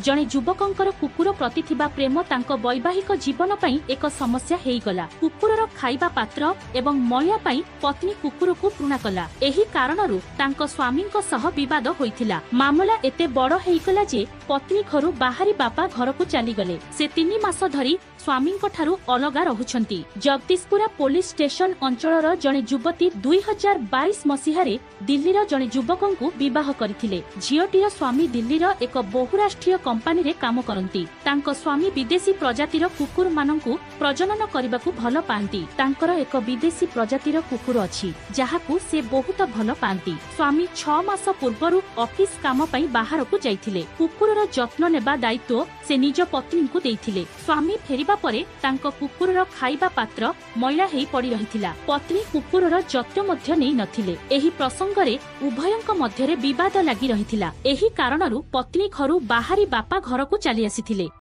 ଜଣେ ଯୁବକଙ୍କର କୁକୁର ପ୍ରତି ଥିବା ପ୍ରେମ ତାଙ୍କ ବୈବାହିକ ଜୀବନ ପାଇଁ ଏକ ସମସ୍ୟା ହେଇଗଲା। କୁକୁରର ଖାଇବା ପାତ୍ର ଏବଂ ମଇଳା ପାଇଁ ପତ୍ନୀ କୁକୁରକୁ ଘୃଣା କଲା। ଏହି କାରଣରୁ ତାଙ୍କ ସ୍ୱାମୀଙ୍କ ସହ ବିବାଦ ହୋଇଥିଲା। ମାମଲା ଏତେ ବଡ ହେଇଗଲା ଯେ ପତ୍ନୀ ଘରୁ ବାହାରି ବାପା ଘରକୁ ଚାଲିଗଲେ। ସେ 3 ମାସ ଧରି ସ୍ୱାମୀଙ୍କ ଠାରୁ ଅଲଗା ରହୁଛନ୍ତି। ଜଗଦୀଶପୁରା ପୋଲିସ ଷ୍ଟେସନ ଅଞ୍ଚଳର ଜଣେ ଯୁବତୀ 2022 ମସିହାରେ ଦିଲ୍ଲୀର ଜଣେ ଯୁବକଙ୍କୁ ବିବାହ କରିଥିଲେ। ଝିଅଟିର ସ୍ୱାମୀ ଦିଲ୍ଲୀର ଏକ ବହୁରାଷ୍ଟ୍ରୀୟ କମ୍ପାନୀରେ କାମ କରନ୍ତି। ତାଙ୍କ ସ୍ୱାମୀ ବିଦେଶୀ ପ୍ରଜାତିର କୁକୁରମାନଙ୍କୁ ପ୍ରଜନନ କରିବାକୁ ଭଲ ପାଆନ୍ତି। ତାଙ୍କର ଏକ ବିଦେଶୀ ପ୍ରଜାତିର କୁକୁର ଅଛି, ଯାହାକୁ ସେ ବହୁତ ଭଲ ପାଆନ୍ତି। ସ୍ୱାମୀ 6 ମାସ ପୂର୍ବରୁ ଅଫିସ କାମ ପାଇଁ ବାହାରକୁ ଯାଇଥିଲେ। କୁକୁରର ଯତ୍ନ ନେବା ଦାୟିତ୍ୱ ସେ ନିଜ ପତ୍ନୀଙ୍କୁ ଦେଇଥିଲେ। ସ୍ୱାମୀ ଫେରିବା ପରେ ତାଙ୍କ କୁକୁରର ଖାଇବା ପାତ୍ର ମଇଳା ହେଇ ପଡି ରହିଥିଲା। ପତ୍ନୀ କୁକୁରର ଯତ୍ନ ମଧ୍ୟ ନେଇ ନଥିଲେ। ଏହି ପ୍ରସଙ୍ଗରେ ଉଭୟଙ୍କ ମଧ୍ୟରେ ବିବାଦ ଲାଗି ରହିଥିଲା। ଏହି କାରଣରୁ ପତ୍ନୀ ଘରୁ ବାହାରି ବାପା ଘରକୁ ଚାଲି ଆସିଥିଲେ।